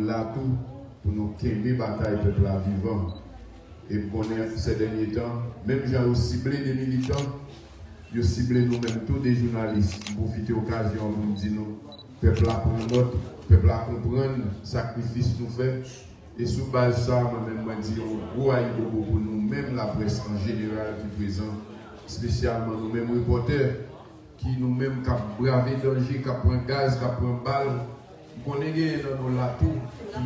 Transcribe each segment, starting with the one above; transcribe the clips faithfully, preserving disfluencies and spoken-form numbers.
la tou pou nou kenbe batay pèp la vivan. E m konnen sè dènye tan, menm jan yo sible de militan, yo sible nou menm tou de jounalis. M pwofite okazyon an pou m di nou, pèp la pran nòt, pèp la konprann sakrifis nou fè. E sou baz sa, mwen menm mwen di yon gwo ayibobo pou nou menm laprès an jeneral ki prezan, espesyalman nou menm repòtè ki nou menm k ap brave danje, k ap pran gaz, k ap pran bal. M konnen genyen nan nou la tou ki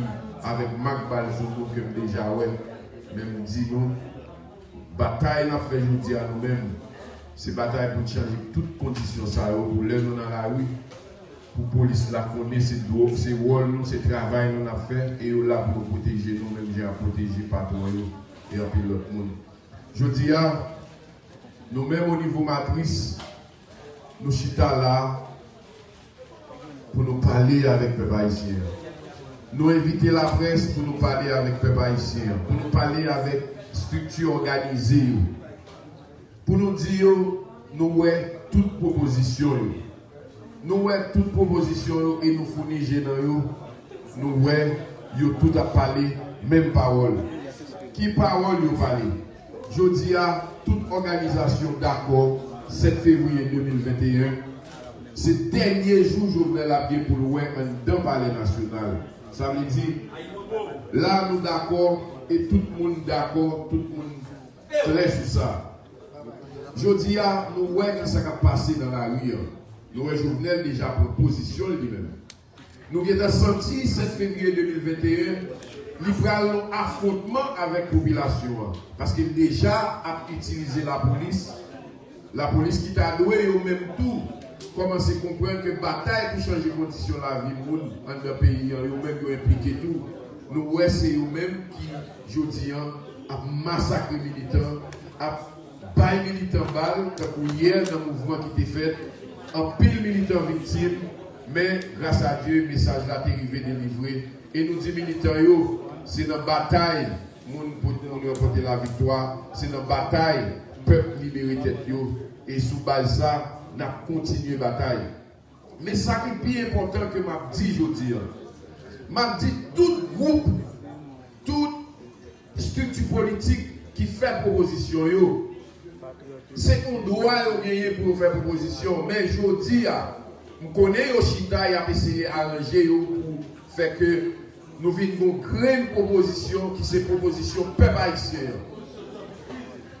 avèk mak bal sou nou ke m deja wè. Men m di nou, batay n ap fè jodi a nou menm, se batay pou n chanje tout kondisyon sa yo pou lè nou nan lari, pou polis la konnen se dwo, se wòl nou, se travay nou n ap fè, e yo la pou yo pwoteje nou menm jan y ap pwoteje patwon yo e anpil lòt moun. Jodi a, nou menm o nivo Matris, nou chita la pou nou pale avèk pèp ayisyen an. Nou envite laprès pou nou pale avèk pèp ayisyen an, pou nou pale avèk estrikti òganize yo, pou nou di yo nou wè tout pwopozisyon yo. Nou wè tout pwopozisyon yo e nou founi je nan yo. Nou wè yo tout ap pale menm pawòl. Ki pawòl yo pale? Jodi a, tout òganizasyon dakò, sèt fevriye de mil venteyen, se dènye jou Jovenel ap gen pou l wè anndan Palè Nasyonal. Sa vle di, la nou dakò, e tout moun dakò, tout moun klè sou sa. Jodi a, nou wè ki sa k ap pase nan lari an. Nou wè Jovenel deja pran pozisyon l li menm. Nou gentan santi sèt fevriye de mil venteyen, li pral yon afwontman avèk popilasyon an, paske l deja ap itilize lapolis. Lapolis ki ta dwe yo menm tou kòmanse konprann ke batay pou chanje kondisyon lavi moun anndan peyi an, yo menm yo enplike tou. Nou wè se yo menm ki, jodi an, ap masakre militan, ap bay militan bal, tankou yè nan mouvman ki te fèt, anpil militan viktim, men, gras a Dye, mesaj la te rive delivre. E nou di militan yo, se nan batay moun pot-, moun yo pote laviktwa, se nan batay pèp libere tèt yo. E sou baz sa, n ap kontinye batay. Men sa ki pi enpòtan ke m ap di jodi an, m ap di tout gwoup, tout estrikti politik ki fè pwopozisyon yo, se yon dwa yo genyen pou yo fè pwopozisyon. Men jodi a, m konnen yo chita, y ap eseye aranje yo pou fè ke nou vin gon grenn pwopozisyon ki se pwopozisyon pèp ayisyen an.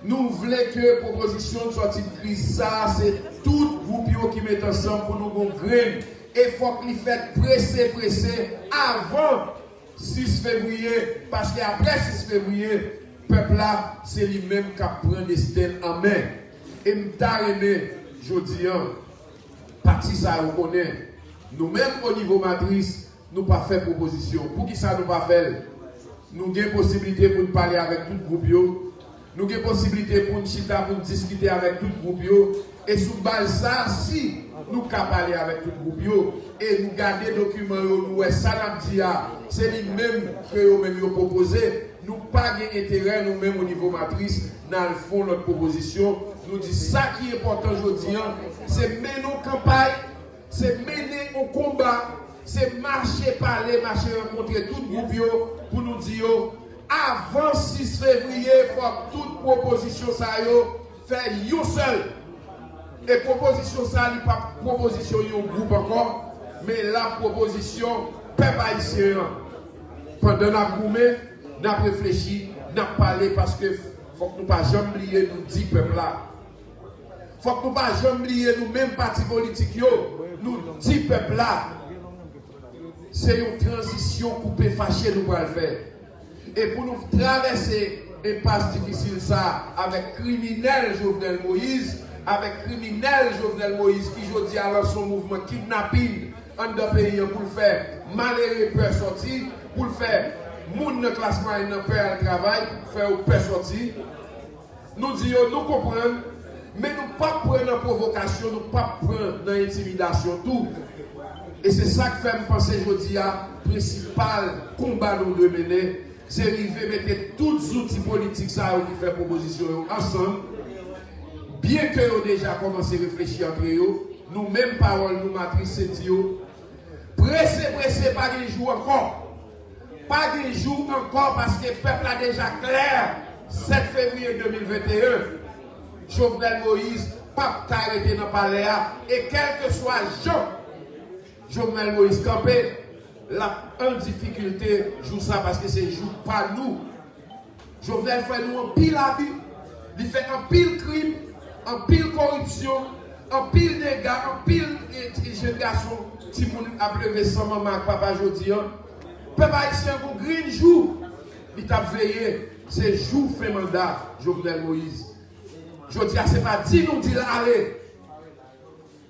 Nou vle ke pwopozisyon n sòti kriz sa a, se tout gwoup yo ki met ansanm pou nou gon grenn. E fòk li fèt prese, prese, avan sis fevriye, paske apre sis fevriye, pèp la, se li menm k ap pran desten l an men. E m ta renmen, jodi an, pati sa yo konnen, nou menm o nivo Matris, nou pa fè pwopozisyon. Poukisa nou pa fè l? Nou gen posiblite pou n pale avèk tout gwoup yo. Nou gen posiblite pou n chita, pou n diskite avèk tout gwoup yo. E sou baz sa, si nou ka pale avèk tout gwoup yo, e nou gade dokiman yo, nou wè sa n ap di a, se li menm ke yo menm yo pwopoze, nou pa gen enterè, nou menm o nivo Matris, n al fè yon lòt pwopozisyon. Nou di sa ki enpòtan jodi an, se mennen yon kanpay, se mennen yon konba, se mache pale, mache rankontre tout gwoup yo pou nou di yo, avan sis fevriye, fòk tout pwopozisyon sa yo fè yon sèl. E pwopozisyon sa, li p ap pwopozisyon yon gwoup ankò, men l ap pwopozisyon pèp ayisyen an. Pandan n ap goumen, n ap reflechi, n ap pale, paske fòk nou pa janm bliye nou di pèp la. Fòk nou pa janm bliye nou menm pati politik yo, nou di pèp la, se yon tranzisyon koupe fache nou pral fè. E pou nou travèse enpas difisil sa avèk kriminèl Jovenel Moïse, avèk kriminèl Jovenel Moïse ki jodi a lanse yon mouvman kidnapin anndan peyi an pou l fè malere pè sòti, pou l fè moun nan klas mwayèn nan pè al travay, pou l fè yo pè sòti. Nou di yo, nou konprann, men nou p ap pran nan pwovokasyon, nou p ap pran nan entimidasyon tou. E se sa k fè m panse jodi a, prensipal konba nou dwe mennen, se rive mete tout zouti politik sa yo ki fè pwopozisyon yo ansanm. Byenke yo deja kòmanse reflechi antre yo, nou menm pawòl nou Matris se di yo, prese, prese, pa gen jou ankò. Pa gen jou ankò paske pèp la deja klè. Sèt fevriye de mil venteyen, Jovenel Moïse p ap ka rete nan palè a e kèlkeswa jan Jovenel Moïse kanpe, l ap an difikilte jou sa paske se jou pa nou. Jovenel fè nou anpil abi. Li fè anpil krim, anpil koripsyon, anpil dega, anpil, e, ti jenn gason, timoun ap leve san manman ak papa jodi a. Pèp ayisyen gon grenn jou li t ap veye, se jou fen manda Jovenel Moïse. Jodi a, se pa di nou di l ale.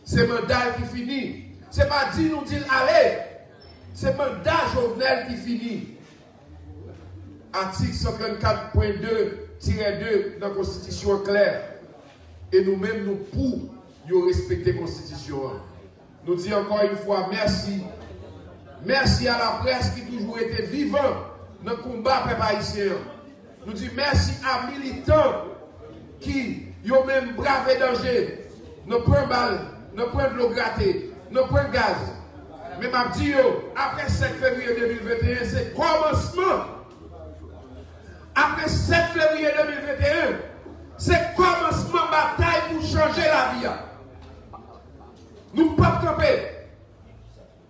Se manda l ki fini. Se pa di nou di l ale. Se manda Jovenel ki fini. Atik san trannkat pwen de tirè de nan Konstitisyon an klè. E nou menm, nou pou yo respekte Konstitisyon an. Nou di ankò yon fwa mèsi. Mèsi a laprès ki toujou rete vivan nan konba pèp ayisyen an. Nou di mèsi a militan ki yo menm brave danje, nan pran bal, nan pran dlo grate, nan pran gaz. Men m ap di yo, apre sèt fevriye de mil venteyen, se kòmansman. Apre sèt fevriye de mil venteyen, se kòmansman batay pou chanje lavi a. Nou p ap kanpe.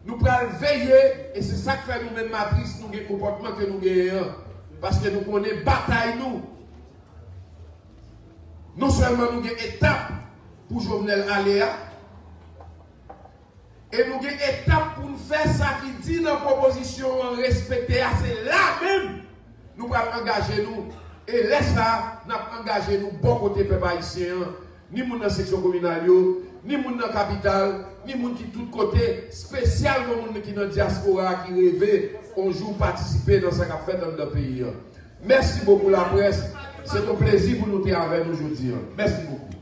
Nou pral veye, e se sa k fè nou menm Matris, nou gen konpòtman ke nou genyen an. Paske nou konnen batay nou. Non sèlman nou gen etap pou Jovenel ale a, e nou gen etap pou n fè sa ki di nan pwopozisyon an respekte a, se la menm nou pral angaje nou. E lè sa a, n ap angaje nou bò kote pèp ayisyen an, ni moun nan seksyon kominal yo, ni moun nan kapital, ni moun ki tout kote, espesyalman moun ki nan dyaspora a ki reve yon jou patisipe nan sa k ap fèt anndan peyi a. Mèsi bokou laprès, se yon plezi pou nou te avè nou jodi a. Mèsi bokou.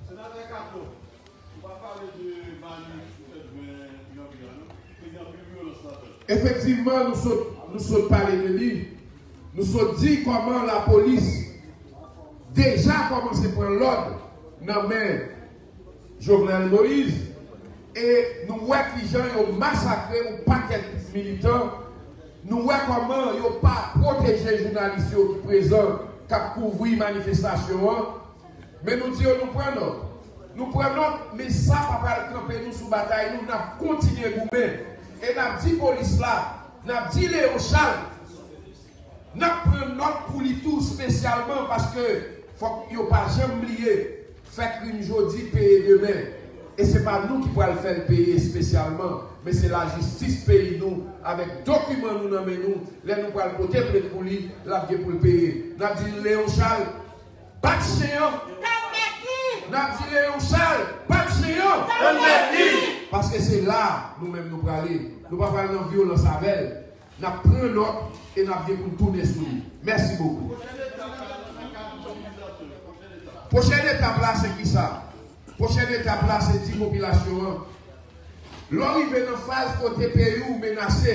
Senatè Kato, ou pa pale de Mali sèt jen janvye a non. Te gen anpil vyolans ladan l. Efektivman, nou sot, nou sot pale de li. Nou sot di kòman lapolis deja kòmanse pran lòd nan men Jovenel Moïse. E nou wè kijan yo masakre yon pakèt militan. Nou wè kòman yo pa pwoteje jounalis yo ki prezan, k ap kouvri manifestasyon an. Men nou di yo nou pran nòt. Nou pran nòt, men sa pa pral kanpe nou sou batay nou. N ap kontinye goumen. E n ap di polis la, n ap di Léon Charles, n ap pran nòt pou li tou espesyalman paske fòk yo pa janm bliye, fè krim jodi, peye demen. E se pa nou ki pral fè l peye espesyalman, men se lajistis peyi nou, avèk dokiman nou nan men nou, lè nou pral pote plent pou li, l ap gen pou l peye. N ap di Léon Charles, bat chen an. N ap di Léon Charles, bat chen an. Paske se la nou menm nou prale. Nou pa pral nan vyolans avè l. N ap pran nòt e n ap gen pou n tounen sou li. Mèsi bokou. Pwochèn etap la, se kisa? Pwochèn etap la, se di popilasyon an, lè w rive nan faz kote peyi w menase,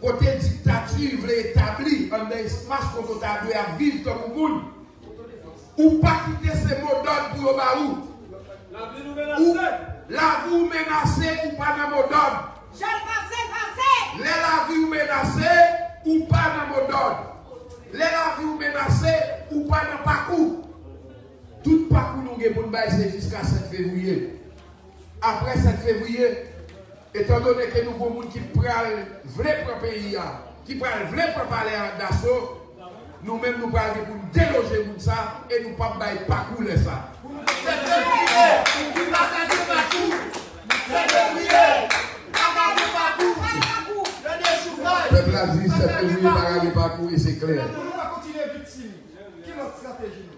kote diktati vle etabli anndan espas kote w ta dwe ap viv tankou moun, ou pa kite se modòd pou yo ba ou. Lavi nou menase. Ou, lavi w menase, ou pa nan modòd. Jan l pase, l pase. Lè lavi w menase, ou pa nan modòd. Lè lavi w menase, ou pa nan pakou. Tout pakou nou gen pou n bay se jiska sèt fevriye. Apre sèt fevriye, etandone ke nou gon moun ki pral vle pran peyi a, ki pral vle pran palè a daso, nou menm nou pral gen pou n deloje moun sa e nou p ap bay pakou lè sa. Sèt fevriye, pa ka gen pakou. Sèt fevriye, pa ka gen pakou. Le dechoukaj. Pèp la di sèt fevriye pa ka gen pakou e se klè. Pou nou pa kontinye viktim, ki lòt estrateji nou?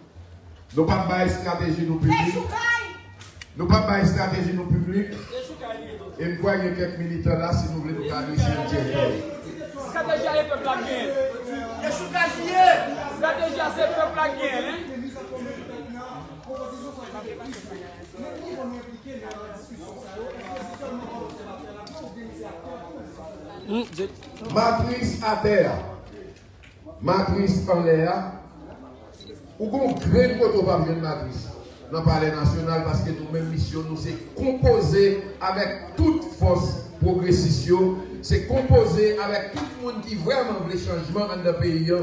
Nou p ap bay estrateji nou piblik. Nou p ap bay estrateji nou piblik. E m kwè gen kèk militan la, si nou vle, nou ka adrese yo dirèkteman. Estrateji a se pèp la k genyen. Estrateji a se pèp la k genyen. Matris atè a. Matris anlè a, ou gon grenn kote w p ap jwenn matris nan Palè Nasyonal, paske nou menm misyon nou se konpoze avèk tout fòs pwogresis yo, Se konpoze avèk tout moun ki vrèman vle chanjman anndan peyi a,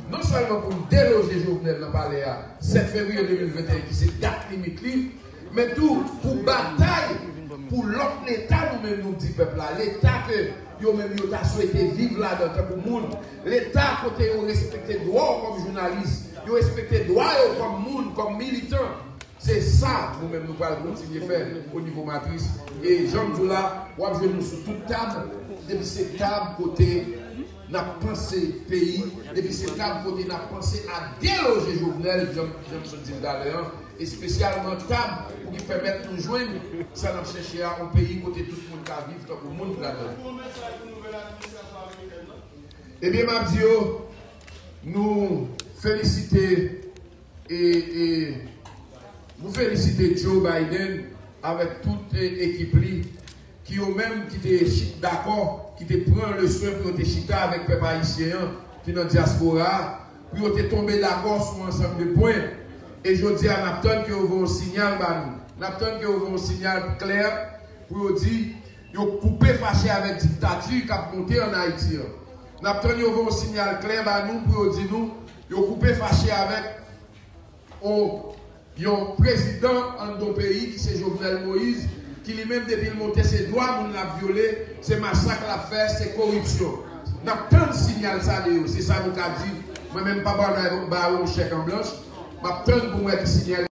non sèlman pou n deloje Jovenel nan palè a sèt fevriye de mil venteyen ki se dat limit li, men tou pou batay pou lòt Leta nou menm nou di pèp la, Leta ke yo menm yo ta swete viv ladan tankou moun, Leta kote yo respekte dwa w kòm jounalis, yo respekte dwa yo kòm moun, kòm militan. Se sa nou menm nou pral kontinye fè o nivo matris. E jan m di w la, w ap jwenn nou sou tout tab. Depi se tab kote n ap panse peyi, depi se tab kote n ap panse a deloje Jovenel, jan jan m sot di l talè an, espesyalman tab pou ki pèmèt nou jwenn sa n ap chèche a, yon peyi kote tout moun ka viv tankou moun ladan. Ebyen, m ap di yo, nou felisite e, e nou felisite Joe Biden avèk tout e, ekip li, ki yo menm ki te chi- dakò, ki te pran le swen pou yo te chita avèk pèp ayisyen an ki nan dyaspora a, pou yo te tonbe dakò sou ansanm de pwen. E jodi a, n ap tann ke yo voye yon sinyal ba nou. N ap tann ke yo voye yon sinyal klè pou yo di yo koupe fache avèk diktati k ap monte ann Ayiti an. N ap tann yo voye yon sinyal klè ba nou pou yo di nou yo koupe fache avèk yon, yon prezidan anndan yon peyi ki se Jovenel Moïse, ki li menm depi l monte se dwa moun l ap vyole, se masak l ap fè, se koripsyon. N ap tann sinyal sa de yo, se sa nou ka di. Mwen menm m pa pral ba yo, ba yo yon chèk an blanch, m ap tann pou m wè ki sinyal